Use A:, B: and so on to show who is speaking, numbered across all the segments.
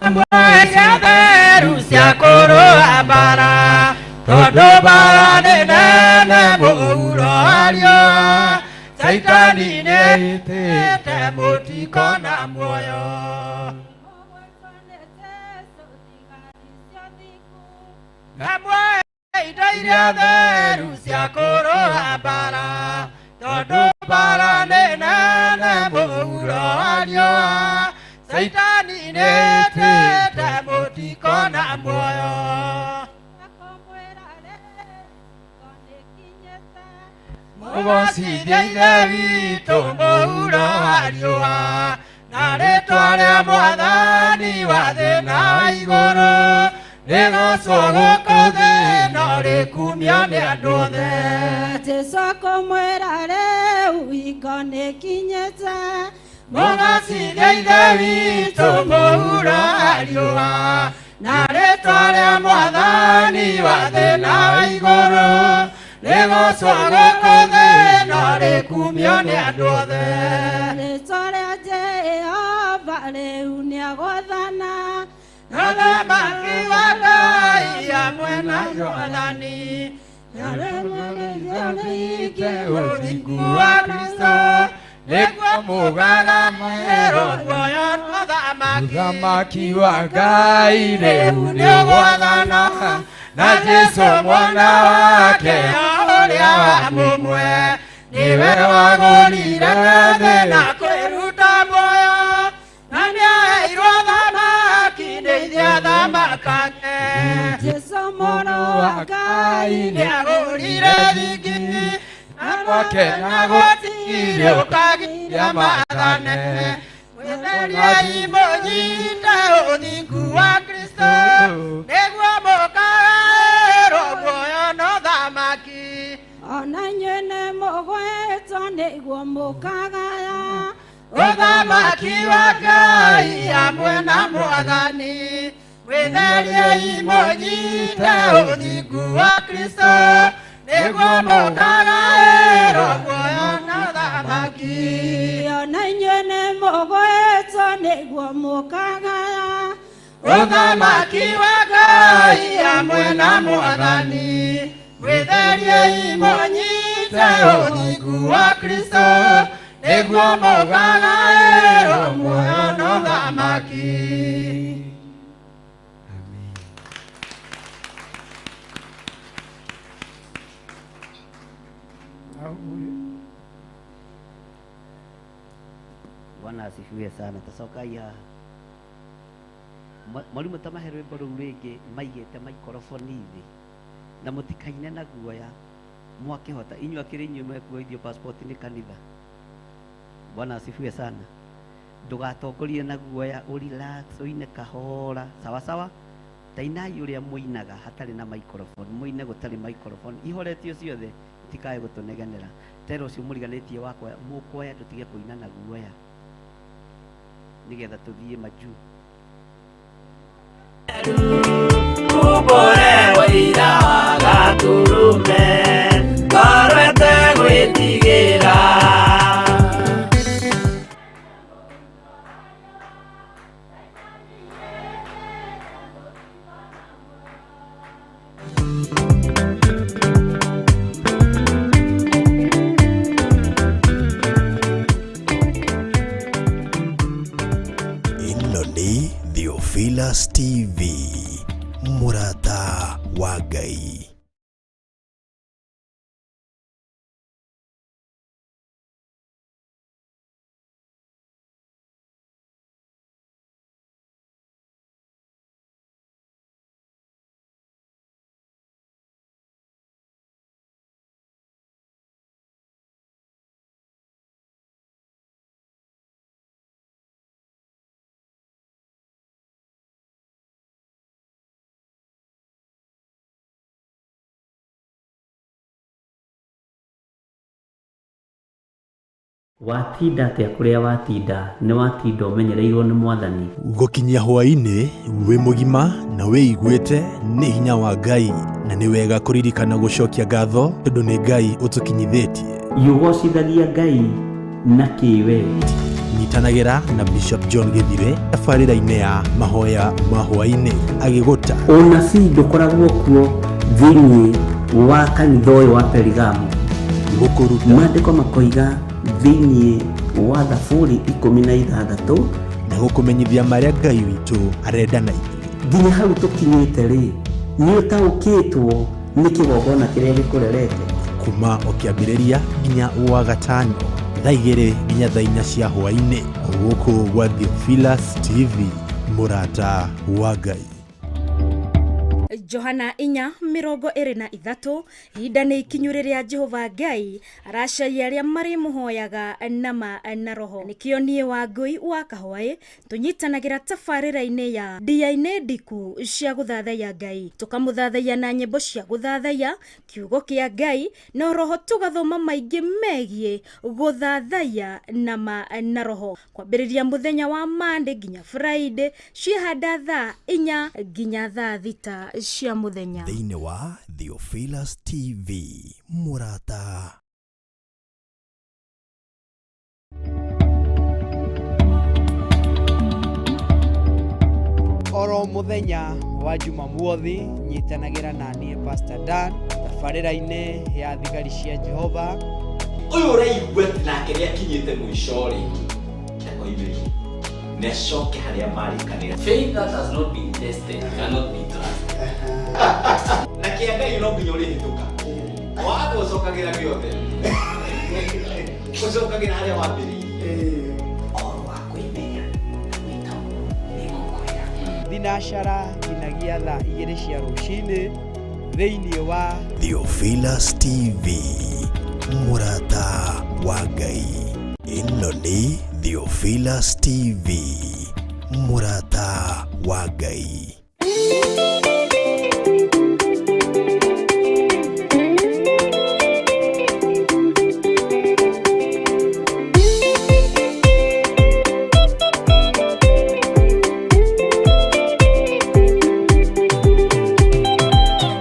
A: Iria theru cia kũrũa mbara, tondũ mbara nĩ nene mũhuro wa riũa. Caitani nĩahĩtĩte mũtikona muoyo. Na muoe indo iria theru cia kũrũa mbara, tondũ mbara nĩ nene mũhuro wa riũa. Caitani nĩahĩtĩte mũtikona muoyo. Mũgocithie Ithe witũ mũhuro wa riũa, na rĩtwa rĩa Mwathani wa thĩ na igũrũ, rĩgocwo gũkũ thĩ no rĩkumio nĩ andũ othe.
B: Jesu akũmwĩra rĩu hingo nĩkinyĩte.
A: Mũgocithie Ithe witũ mũhuro wa riũa, na rĩtwa rĩa Mwathani wa thĩ na igũrũ, rĩgocwo gũkũ thĩ no rĩkumio nĩ andũ othe.
B: Rĩtwa rĩa Jehova rĩu nĩagwathana.
A: Mũthamaki wa Ngai hamwe na Mwathani, ũthingu wa Kristo, nĩguo mũgagaĩrwo muoyo na ũthamaki.
C: Mũthamaki wa Ngai rĩu nĩũgwathana, na Jesu mwana wake
A: ũrĩa wa mũmwe, nĩwe wagũrire thĩ na kwĩruta muoyo, na nĩaheirwo thamaki nĩ ithuĩ athamakage.
B: Jesu mũrũ wa Ngai
A: nĩagũrire thingi, na
C: gwake na
A: gũtirĩ ũkagiria maathane. Mwĩtheriei mũnyite ũthingu wa Kristo, nĩguo mũkagaĩrwo muoyo na ũthamaki.
B: Ona inyuĩ nĩmũgwĩtwo nĩguo mũkagaya.
A: Ũthamaki wa Ngai hamwe na Mwathani. Mwĩtheriei mũnyite ũthingu wa Kristo, nĩguo mũkagaĩrwo muoyo na ũthamaki.
B: Ona inyuĩ nĩmũgwĩtwo nĩguo mũkagaya.
A: Ũthamaki wa Ngai hamwe na Mwathani. Mwĩtheriei mũnyite ũthingu wa Kristo, nĩguo mũkagaĩrwo muoyo na ũthamaki.
D: Bwana asifiwe sana. Tacokai haha. Mwarimu ta mahe rwĩmbo rũu rĩngĩ maigĩte maikoroboni thĩ na mũtikaine na guoya mwakĩhota inyuĩ akĩrĩ inyuĩ mekuoithio passport nĩ kanitha. Bwana asifiwe sana. Ndũgatongorie na guoya, ũrelax, ũine kahora sawa sawa. Tainai ũrĩa mũinaga hatarĩ na microphone, mũine gũtarĩ microphone, ihoretio ciothe itikae gũtũnegenera. Tera ũcio mũriganĩtie wakwa mũkwoya tũtige kũina na guoya nĩgetha tũthiĩ majuu.
A: Umbũre ũira wa Gatũrũme, ngoro ĩtegwĩtigĩra.
E: Ĩno nĩ Theophilus TV, mũrata wa Ngai.
D: Watinda atĩa kũrĩa watinda nĩ watinda ũmenyereirwo nĩ Mwathani.
E: Gũkinyia hwaĩ-inĩ wĩ mũgima na wĩiguĩte nĩ hinya wa Ngai, na nĩ wega kũririkana gũcokia ngatho tondũ nĩ Ngai ũtũkinyithĩtie.
D: Yũgocithagia Ngai na kĩwe.
E: Nyitanagĩra na Bishop John Gĩthire tabarĩra-inĩ ya mahoya ma hwaĩ-inĩ agĩgũta.
D: Ũnabii ndũkoragwo kuo thĩinĩ wa kanitha ũyũ wa Perigamo.
E: Gũkũruta.
D: Maandĩko makoiga thĩinĩ wa Thaburi 16
E: na gũkũmenyithia marĩa Ngai witũ arenda na ithuĩ.
D: Nginya hau tũkinyĩte rĩ, nĩ ũtaũkĩtwo nĩ kĩgongona kĩrĩa gĩkũrerete.
E: Kuma o kĩambĩrĩria nginya wa gatano thaa 2 nginya thaa 4 cia hwaĩ-inĩ, gũkũ gwa Theophilus TV, mũrata wa Ngai.
F: Johana 4:23. Ihinda nĩ ikinyu rĩrĩa Jehova Ngai aracaria arĩa marĩmũhoyaga nama na roho. Nĩkĩo niĩ Wangũi wa Kahwaĩ tũnyitanagĩra tabarĩra-inĩ ya ndia-inĩ ndiku cia gũthathaiya Ngai, tũkamũthathaiya na nyĩmbo cia gũthathaiya kiugo kĩa Ngai na roho, tũgathoma maingĩ megiĩ gũthathaiya nama na roho, kwambĩrĩria mũthenya wa Monday nginya Friday ciahanda thaa 4 nginya thaa 6 cia mũthenya.
G: Thĩinĩ wa Theophilus TV, mũrata.
C: Oro mũthenya wa Jumamothi nyitanagĩra na niĩ Pastor Dan tabarĩra-inĩ ya thigari cia Jehova.
H: Ũyũ ũraigua nake nĩakinyĩte mũico rĩ, akoimĩrie nĩacoke harĩa marĩkanĩra.
I: Faith that has not been tested cannot be trusted.
H: Na kĩa Ngai no nginya ũrĩhĩtũka. Waga ũcokagĩra gĩothe, ũcokagĩra harĩa wambĩrĩirie.
J: Ũhoro wa kwĩmenya na gwĩtaũkwo nĩngũkwĩra.
C: Thinacara nginyagia thaa 2 cia rũcinĩ thĩinĩ wa
G: Theophilus TV, mũrata wa Ngai. Ĩno nĩ Theophilus TV, mũrata wa Ngai.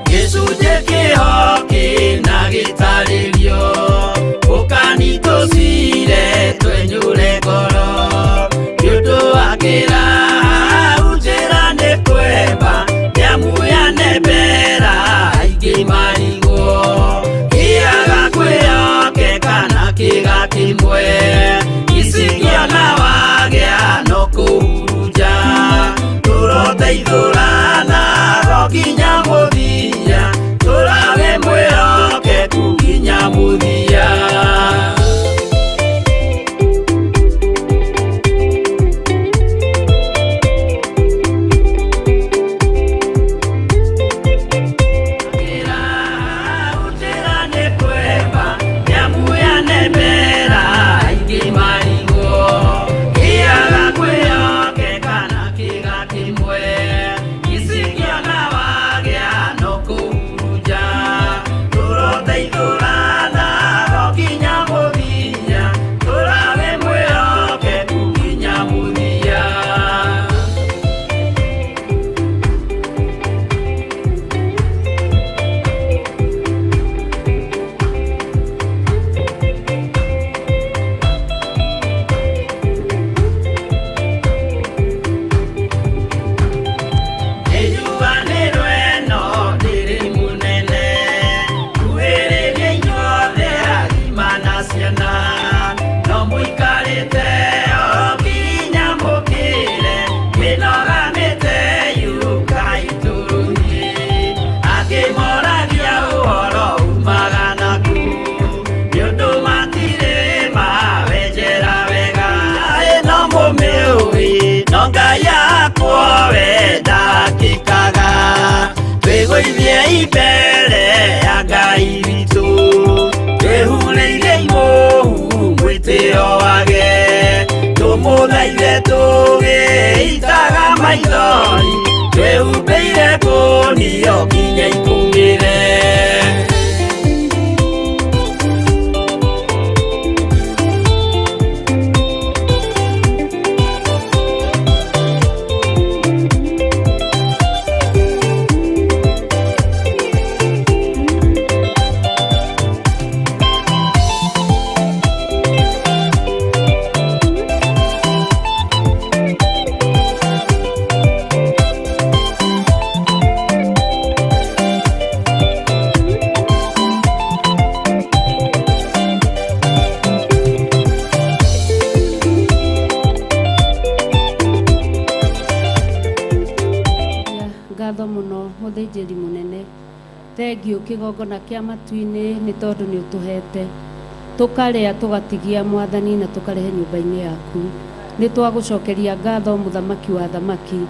I: Gĩcunjĩ kĩho kĩna gĩtarĩrio, ũkanitũcire twenyũre ngoro, nĩ ũndũ wa kĩraha njĩra nĩ kwemba, nĩamu yanembera aingĩ marigwo, kĩaga kwĩyokeka na kĩga kĩmwe, icikĩona wagĩa no kũhurunja, tũroteithũrana ro nginya mũthia, tũrawe mwĩhokeku nginya mũthia. Twĩgũithie imbere ya Ngai witũ, twĩhurĩire imũhu mwĩtĩo wage, tũmũthaithe tũgĩitaga maithori, twĩhumbĩire ngũnio nginya ikũmĩre.
K: Thengiũ kĩgongona kĩa matu-inĩ nĩ tondũ nĩ ũtũhete tũkarĩa tũgatigia mwathani na tũkarehe nyũmba-inĩ yaku. Nĩ twagũcokeria ngatho mũthamaki wa thamaki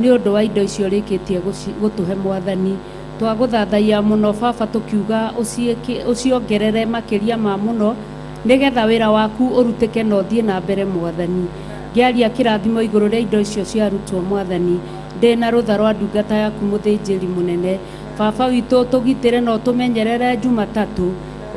K: nĩ ũndũ wa indo icio ũrĩkĩtie gũtũhe mwathani. Twagũthathaiya mũno baba tũkiuga ũciongerere makĩria ma mũno nĩgetha wĩra waku ũrutĩke na ũthiĩ na mbere mwathani. Ngĩaria kĩrathimo igũrũ rĩa indo icio ciarutwo mwathani, ndĩna rũtha rwa ndungata yaku mũthĩnjĩri mũnene. Baba witũ ũtũgitĩre na ũtũmenyerere Jumatatũ,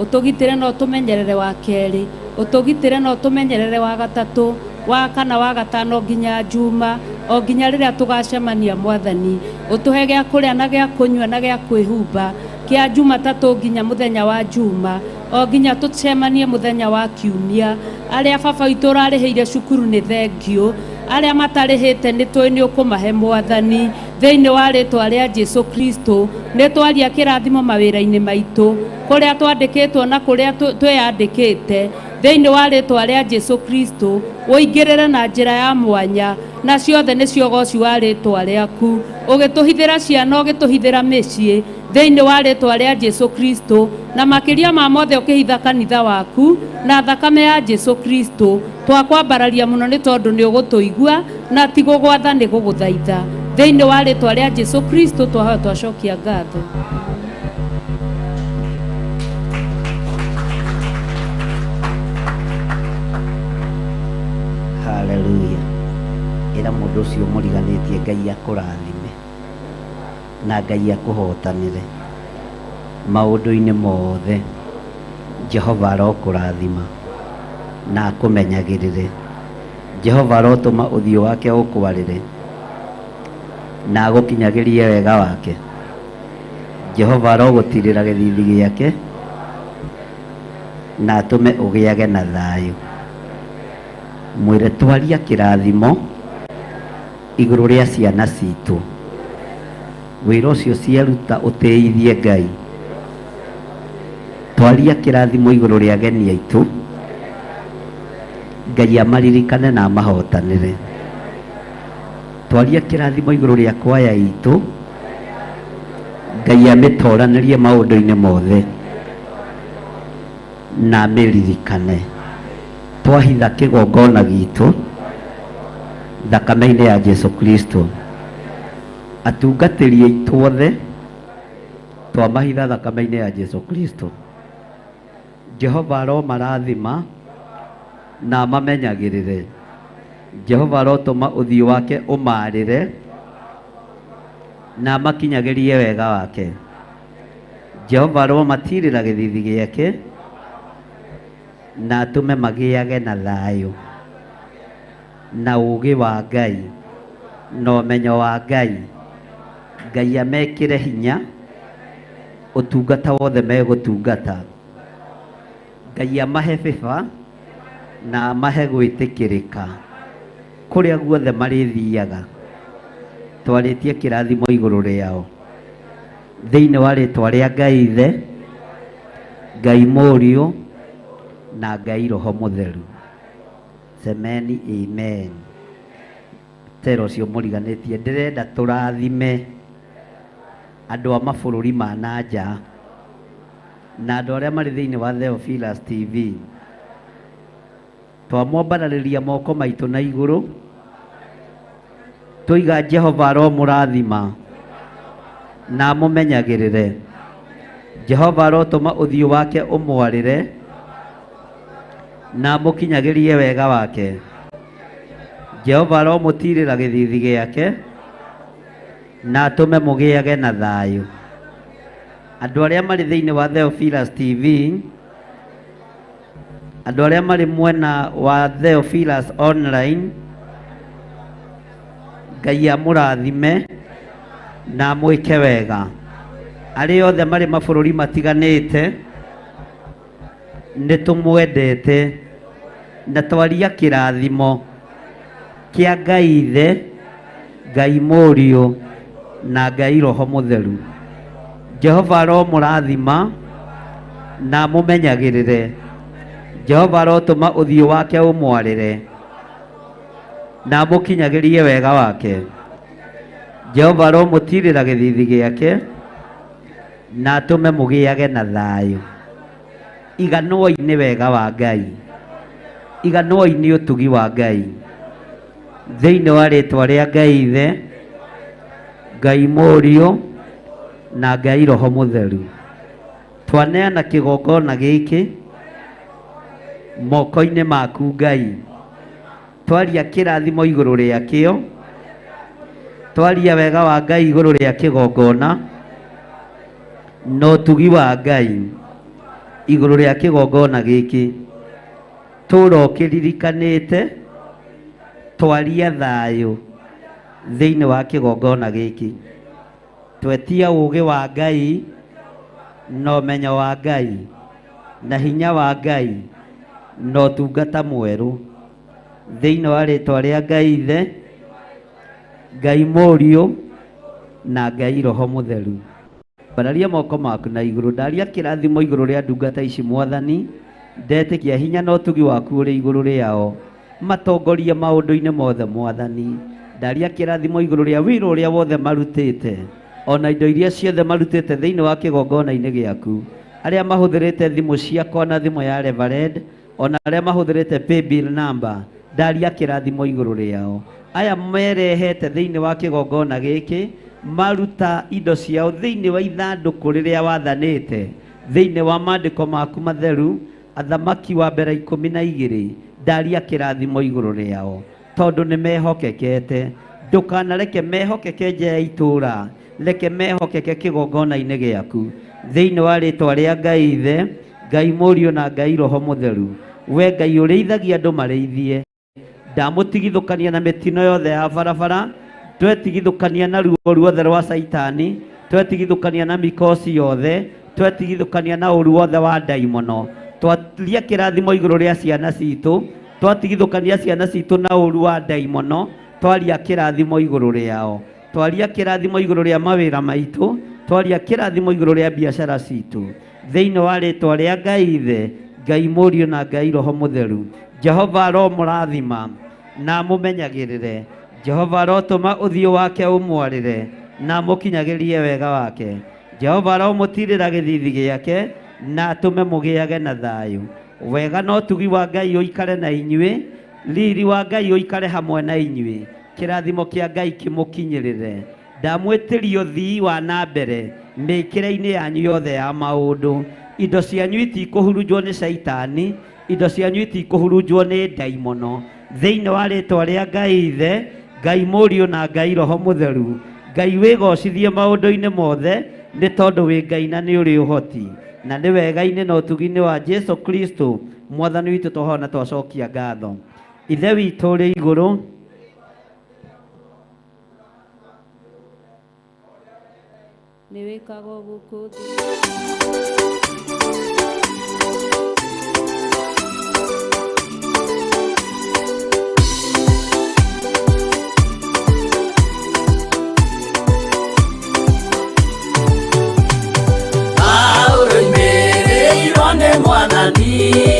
K: ũtũgitĩre na ũtũmenyerere wa kerĩ, ũtũgitĩre na ũtũmenyerere wa gatatũ, wa kana, wa gatano nginya Juma, o nginya rĩrĩa tũgacemania mwathani. Ũtũhe gĩa kũrĩa na gĩa kũnyua na gĩa kwĩhumba kĩa Jumatatũ nginya mũthenya wa Juma, o nginya tũcemanie mũthenya wa Kiumia. Arĩa baba witũ ũrarĩhĩire cukuru nĩ thengiũ, arĩa matarĩhĩte nĩ tũĩ nĩ ũkũmahe mwathani. Thĩinĩ wa rĩtwa rĩa Jesu Kristo nĩ twaria kĩrathimo mawĩra-inĩ maitũ kũrĩa twandĩkĩtwo na kũrĩa twĩyandĩkĩte. Thĩinĩ wa rĩtwa rĩa Jesu Kristo ũingĩrĩre na njĩra ya mwanya, na ciothe nĩ ciogoci wa rĩtwa rĩaku, ũgĩtũhithĩra ciana, ũgĩtũhithĩra mĩciĩ thĩinĩ wa rĩtwa rĩa Jesu Kristo, na makĩria ma mothe ũkĩhitha kanitha waku na thakame ya Jesu Kristo. Twakwambararia mũno nĩ tondũ nĩ ũgũtũigua na ti gũgwatha nĩ gũgũthaitha. Thĩinĩ wa rĩtwa rĩa Jesu Kristo twahoya twacokia ngatho.
D: Haleluya. Ĩra mũndũ ũcio mũriganĩtie Ngai akũrathime na Ngai akũhotanĩre maũndũ-inĩ mothe. Jehova arokũrathima na akũmenyagĩrĩre. Jehova arotũma ũthiũ wake ũkwarĩre na agũkinyagĩrie wega wake. Jehova arogũtirĩra gĩthithi gĩake na atũme ũgĩage na thayũ. Mwĩre twaria kĩrathimo igũrũ rĩa ciana citũ. Wĩra ũcio ciaruta ũtĩithie Ngai. Twaria kĩrathimo igũrũ rĩa ageni aitũ. Ngai amaririkane na amahotanĩre. Twaria kĩrathimo igũrũ rĩa kwaya itũ. Ngai amĩtoranĩrie maũndũ-inĩ mothe na amĩririkane. Twahitha kĩgongona gitũ thakame-inĩ ya Jesu Kristo. Atungatĩri aitũ othe twamahitha thakame-inĩ ya Jesu Kristo. Jehova aromarathima na amamenyagĩrĩre. Jehova arotũma ũthiũ wake ũmarĩre na amakinyagĩrie wega wake. Jehova aromatirĩra gĩthithi gĩake na atũme magĩage na thayũ na ũũgĩ wa Ngai na ũmenyo wa Ngai. Ngai amekĩre hinya ũtungata wothe megũtungata. Ngai amahe bĩba na amahe gwĩtĩkĩrĩka kũrĩa guothe marĩthiaga. Twarĩtie kĩrathimo igũrũ rĩao thĩinĩ wa rĩtwa rĩa Ngai Ithe, Ngai Mũriũ na Ngai Roho Mũtheru. Semeni amen. Tera ũcio mũriganĩtie, ndĩrenda tũrathime andũ a mabũrũri ma na nja na andũ arĩa marĩ thĩinĩ wa Theophilus TV. Twamwambararĩria moko maitũ na igũrũ, tũiga Jehova aromũrathima na amũmenyagĩrĩre. Jehova arotũma ũthiũ wake ũmwarĩre na amũkinyagĩrie wega wake. Jehova aromũtirĩra gĩthithi gĩake na atũme mũgĩage na thayũ. Andũ arĩa marĩ thĩinĩ wa Theophilus TV, andũ arĩa marĩ mwena wa Theophilus Online, Ngai amũrathime na amwĩke wega. Arĩa othe marĩ mabũrũri matiganĩte nĩ tũmwendete na twaria kĩrathimo kĩa Ngai Ithe, Ngai Mũriũ na Ngai Roho Mũtheru. Jehova aromũrathima na amũmenyagĩrĩre. Jehova arotũma ũthiũ wake ũmwarĩre na amũkinyagĩrie wega wake. Jehova aromũtirĩra gĩthithi gĩake Na atũme mũgĩage na thayũ. Iganwoi nĩ wega wa Ngai, iganwoi nĩ ũtugi wa Ngai, thĩinĩ wa rĩtwa rĩa Ngai Ithe, Ngai Mũriũ na Ngai Roho Mũtheru. Twaneana kĩgongona gĩkĩ moko-inĩ maku Ngai, twaria kĩrathimo igũrũ rĩakĩo, twaria wega wa Ngai igũrũ rĩa kĩgongona na ũtugi wa Ngai igũrũ rĩa kĩgongona gĩkĩ, tũra ũkĩririkanĩte twaria thayũ thĩinĩ wa kĩgongona gĩkĩ. Twetia ũũgĩ wa Ngai na ũmenyo wa Ngai na hinya wa Ngai na ũtungata mwerũ thĩinĩ wa rĩtwa rĩa Ngai Ithe, Ngai Mũriũ na Ngai Roho Mũtheru. Mbararia moko maku na igũrũ, ndaria kĩrathimo igũrũ rĩa ndungata ici Mwathani, ndetĩkia hinya na ũtugi waku ũrĩ igũrũ rĩao, matongorie maũndũ-inĩ mothe Mwathani. Ndaria kĩrathimo igũrũ rĩa wĩra ũrĩa wothe marutĩte, ona indo iria ciothe marutĩte thĩinĩ wa kĩgongona-inĩ gĩaku, arĩa mahũthĩrĩte thimũ ciakwa na thimũ ya Reverend, ona arĩa mahũthĩrĩte paybill number, ndaria kĩrathimo igũrũ rĩao. Aya merehete thĩinĩ wa kĩgongona gĩkĩ, maruta indo ciao thĩinĩ wa ithandũkũ rĩrĩa wathanĩte thĩinĩ wa maandĩko maku matheru, athamaki wa mbere 12, ndaria kĩrathimo igũrũ rĩao, tondũ nĩ mehokekete. Ndũkanareke mehokeke nja ya itũũra, reke mehokeke kĩgongona-inĩ gĩaku, thĩinĩ wa rĩtwa rĩa Ngai Ithe, Ngai Mũriũ na Ngai Roho Mũtheru. We Ngai ũrĩithagia andũ marĩithie, ndamũtigithũkania na mĩtino yothe ya barabara, twetigithũkania na ruo ruothe rwa Caitani, twetigithũkania na mikosi yothe, twetigithũkania na ũru wothe wa ndaimono. Twaria kĩrathimo igũrũ rĩa ciana citũ, twatigithũkania ciana citũ na ũru wa ndaimono, twaria kĩrathimo igũrũ rĩao, twaria kĩrathimo igũrũ rĩa mawĩra maitũ, twaria kĩrathimo igũrũ rĩa biacara citũ, thĩinĩ wa rĩtwa rĩa Ngai Ithe, Ngai Mũriũ na Ngai Roho Mũtheru. Jehova aromũrathima na amũmenyagĩrĩre. Jehova arotũma ũthiũ wake ũmwarĩre na amũkinyagĩrie wega wake. Jehova aromũtirĩra gĩthithi gĩake na atũme mũgĩage na thayũ. Wega na ũtugi wa Ngai ũikare na inyuĩ, riri wa Ngai ũikare hamwe na inyuĩ, kĩrathimo kĩa Ngai kĩmũkinyĩrĩre. Ndamwĩtĩria ũthii wa na mbere mĩkĩre-inĩ yanyu yothe ya maũndũ. Indo cianyu itikũhurunjwo nĩ Caitani, indo cianyu itikũhurunjwo nĩ ndaimono, thĩinĩ wa rĩtwa rĩa Ngai Ithe, Ngai Mũriũ na Ngai Roho Mũtheru. Ngai wĩgocithie maũndũ-inĩ mothe, nĩ tondũ wĩ Ngai na nĩ ũrĩ ũhoti, na nĩ wega-inĩ na ũtugi-inĩ wa Jesu Kristo Mwathani witũ twahoya na twacokia ngatho. Ithe witũ ũrĩ igũrũ,
K: nĩ wĩkagwo gũkũ thĩ.
I: Paulo imĩrĩirwo nĩ Mwathani